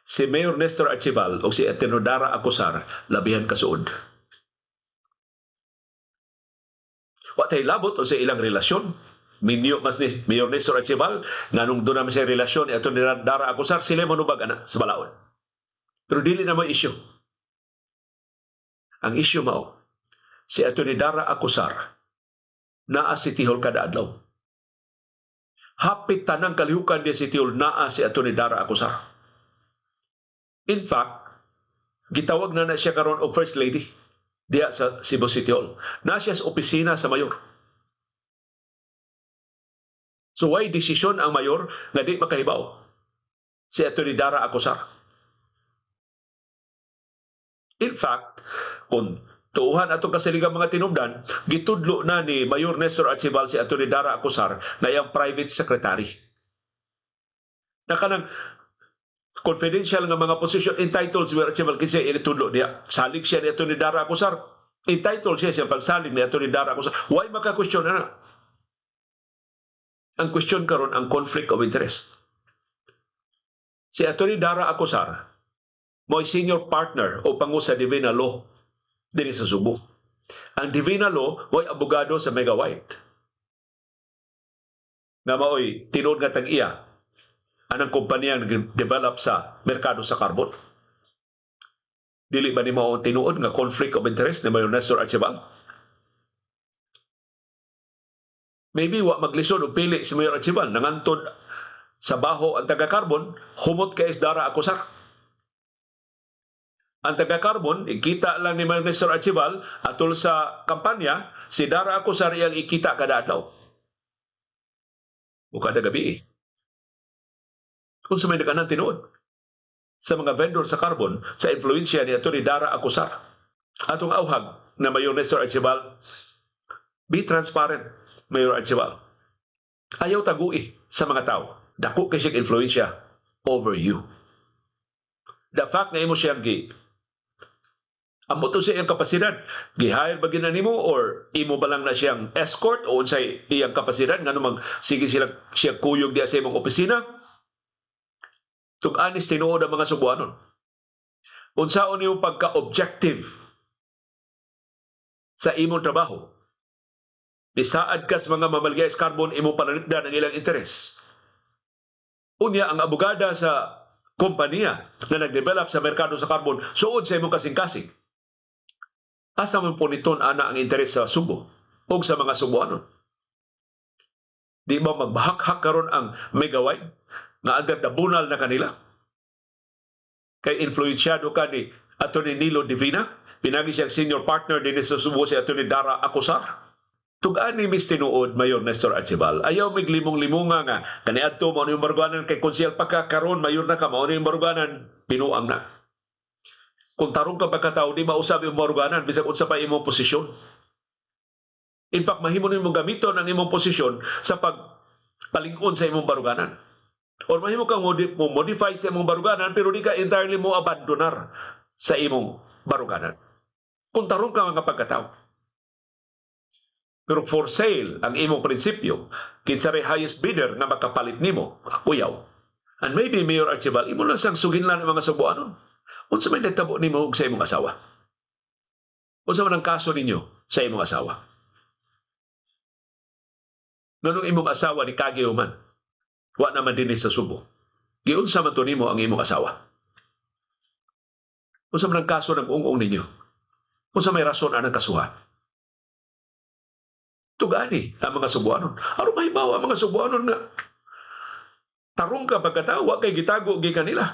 Si Mayor Nestor Archival o si Atty. Dara Acosar labihan kasuod. Wa tay labot sa ilang relasyon. Minyo mas ni Mayor Nestor Archival nganong doon naman siya relasyon ni Atty. Dara Acosar, sila manubag ana sa balaod. Pero dili na mo issue. Ang issue mao si Atty. Dara Acosar naa City Hall kada adlaw. Hapit tanang kalihukan di City Hall naa si Atty. Dara Acosar. In fact, gitawag na na siya karon og First Lady diha sa Cebu City Hall. Na siya sa opisina sa mayor. So why desisyon ang mayor nga di makahibaw si Atty. Dara Acosar? In fact, kung tuuhan atong kasaligang mga tinubdan, gitudlo na ni Mayor Nestor Archival si Atty. Dara Acosar na iyang private secretary. Na kanang confidential nga mga posisyon, entitled si Mayor Archival kinsa itudlo niya. Salig siya ni Atty. Dara Acosar. Entitled siya siyang pagsalig ni Atty. Dara Acosar. Why maka-question na? Ang question karon ang conflict of interest. Si Atty. Dara Acosar mo'y senior partner o pangu sa Divina Law dinhi sa Subo. Ang Divina Law mo'y abogado sa Mega White. Nga mao'y tinuod nga tag-iya anang kompanya nag-develop sa merkado sa carbon. Dili ba ni mao tinuod nga conflict of interest ni Mayor Nestor Archival? Maybe wa maglisod og pili si Mayor Archival, nangantod sa baho ang taga-carbon, humot kay Dara Acosar. Ang taga-carbon, ikita lang ni Mayor Nestor Archival atol sa kampanya, si Dara Acosar iyang ikita kada adlaw o kada gabi. Eh. Kung sa may nakanan tinuod sa mga vendor sa carbon sa influensya ni Atty. Dara Acosar. Atong auhag na Mayor Nestor Archival, be transparent, Mayor Archival. Ayaw tagui sa mga tao. Dako kay siyang influensya over you. The fact nga imo siyang gi Amo to sa iyang kapasidad. Gi-hire ba gina nimo or imo ba lang na siyang escort o unsay iyang kapasidad ngano mag sige sila siya kuyog diya sa imong opisina? Tug-anis tinuod ang mga Subuanon. Unsaon nimo pagka-objective sa imong trabaho? Nisaad ka sa mga mamaligya sa carbon, imong panalipdan ang ilang interes. Unya ang abogada sa kompanya na nag-develop sa merkado sa carbon suod sa imong kasing-kasing. Asa man po niton ana ang interes sa Subo o sa mga Subuanon? Di ba magbahakhak karon ang Megawide nga under the bunal na kanila? Kay influensyado ka ni Atty. Nilo Divina, pinagi siyang senior partner din sa Subo si Atty. Dara Acosar. Tug-ani mis tinuod, Mayor Nestor Archival. Ayaw miglimong-limonga nga kaniadto mao yung baruganan kay konsehal pa ka, karon mayor na ka mao yung baruganan, binuang na. Kung tarong ka pagkatao, di mausab yung baruganan bisag unsa pa imong posisyon. In fact, mahimo nimo gamiton ang imong posisyon sa pagpalingon sa imong baruganan. Or mahimo kang mo modify sa imong baruganan pero di ka entirely mo abandonar sa imong baruganan. Kung tarong ka mga pagkatao. Pero for sale ang imong prinsipyo, kinsa ray highest bidder nga makapalit nimo, kuyaw. And maybe Mayor Archival, imo lang sang suginlan ang mga Subuanon. Unsa may natabo nimo og sa imong asawa? Unsa man ang kaso ninyo sa imong asawa? Nganong imong asawa ni kagyo man, wa naman dinhi sa Subo. Giunsa man to nimo ang imong asawa? Unsa man ang kaso ng ung-ung ninyo? Unsa may rason anang kasuhan? Tugani ang mga Subuanon. Aron mahibaw ang mga Subuanon nga tarong ka pagkatao, wa kay gitago gi kanila.